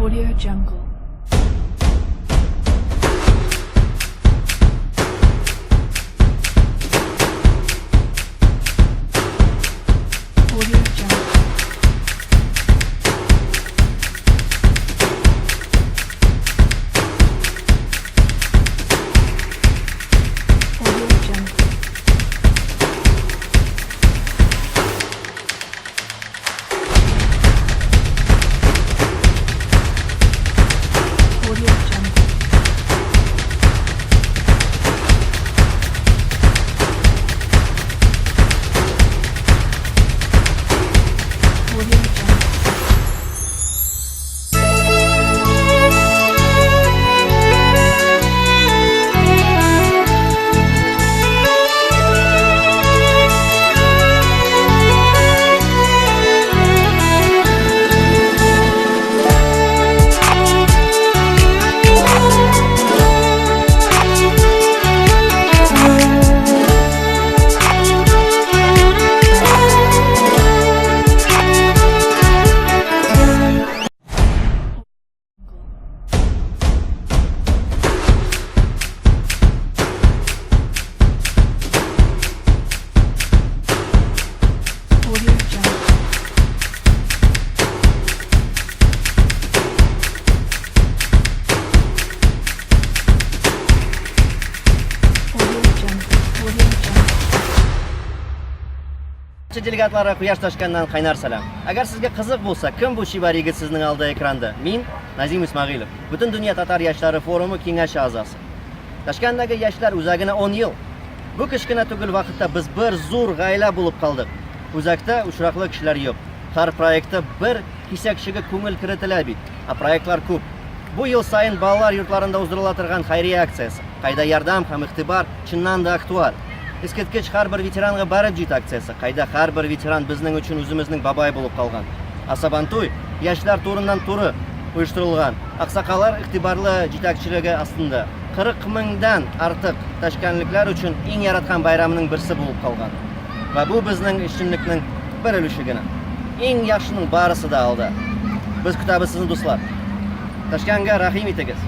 Audio Jungle. Audio Jungle. Audio Jungle. Audio Jungle. Audio Jungle. Audio Jungle. Audio Jungle. Audio Jungle. Барча делегатларга Кояш Ташкәннән кайнар сәлам. Әгәр сезгә кызык булса, кем бу чибәр егет сезнең алда экранда? Мин, Назим Исмәгыйлев, Бөтендөнья татар яшьләре форумы киңәше әгъзасы. Ташкәндәге яшьләр үзәгенә 10 ел. Бу кечкенә түгел вакытта без бер зур гаилә булып калдык. Үзәктә очраклы кешеләр юк. Һәр проектта бер кисәкчеге күңел керетелә бит. Ә проектлар күп. Бу ел саен балалар йортларында уздырыла торган хәйрия акциясе, кайда ярдәм һәм игътибар чыннан да актуаль. Искиткеч һәрбер ветеранга барып җит акциясе, кайда һәрбер ветеран безнең өчен үземезнең бабай булып калган. Ә Сабантуй яшьләр турыннан-туры оештырылган, аксакаллар игътибарлы җитәкчелеге астында 40 меңнән артык ташкәнлекләр өчен иң яраткан байрамының берсе булып калган. Вә бу безнең эшчәнлекнең бер өлеше генә. Иң яхшының барысы да алда. Без көтәбез сезне, дуслар. Ташкәнгә рәхим итегез.